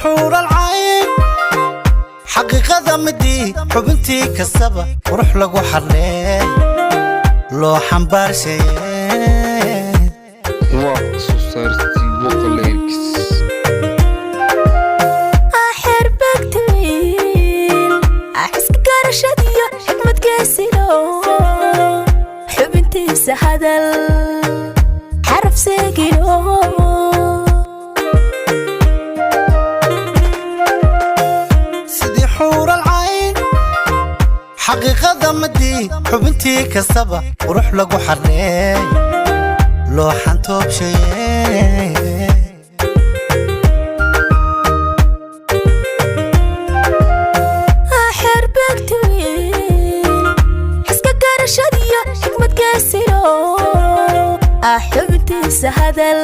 Xuuralcayn xaqiiqada midii, xubintii kastaba qurux lagu xarlee loo xambaarshaye. Waa soo saaristii Waqa Lyrics. Xerbegtwiil xiska garashadiyo xikmad geesino, xubintiisa hadal xaraf seegino. Sidii xuuralcayn xaqiiqada midii, xubintii kastaba qurux lagu xarlee loo xantoobshaye. Xerbegtwiil xiska garashadiyo xikmad geesino, xubintiisa hadal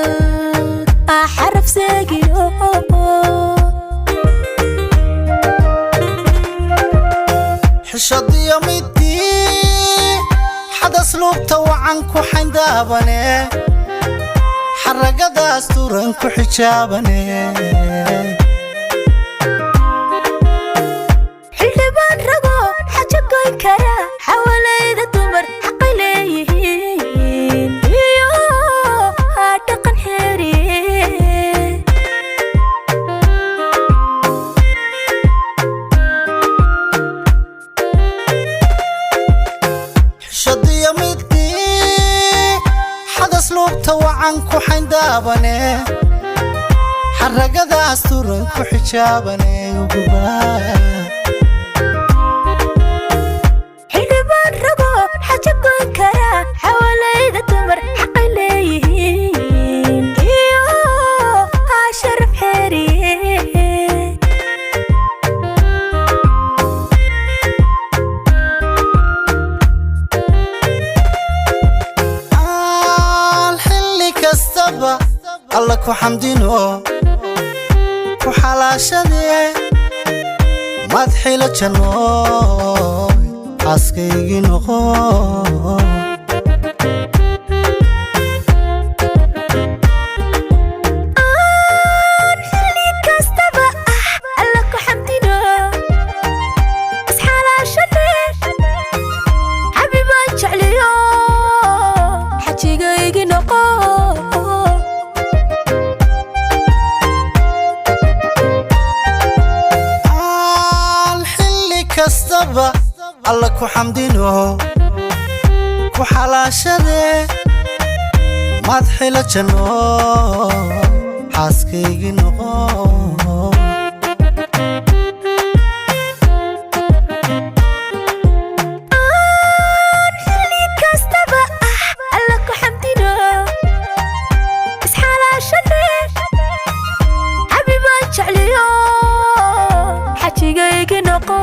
xaraf seegino. Xishadiyo midii xadas luubta wacan ku xayndaabane, xaragadaas turan ku xijaabane. Xildhibaan rago xajo goyn kara, xawalayda dumar xaqay leeyihiin iyo dhaqan xeeriye. Xishadiyo midii xadas luubta wacan ku xayndaabane, xaragadaas turan ku xijaabane uguba. Xildhibaan rago xajo goyn kara, xawalayda dumar xaqay leeyihiin iyo sharaf xeeriye. Aan xilli kastaba Alla ku xamdino, ku xalaashadee maad xilo jannooy xaaskaygii noqo. Aan xilli kastaba Alla ku xamdino, isxalaashane, xabibaan jecliyo, xajigaygi noqo. Aan xilli kastaba Alla ku xamdino, ku xalaashadee maad xilo jannooy xaaskaygii noqo. Aan xilli kastaba Alla ku xamdino, isxalaashane, xabibaan jecliyo, xajigaygi noqo.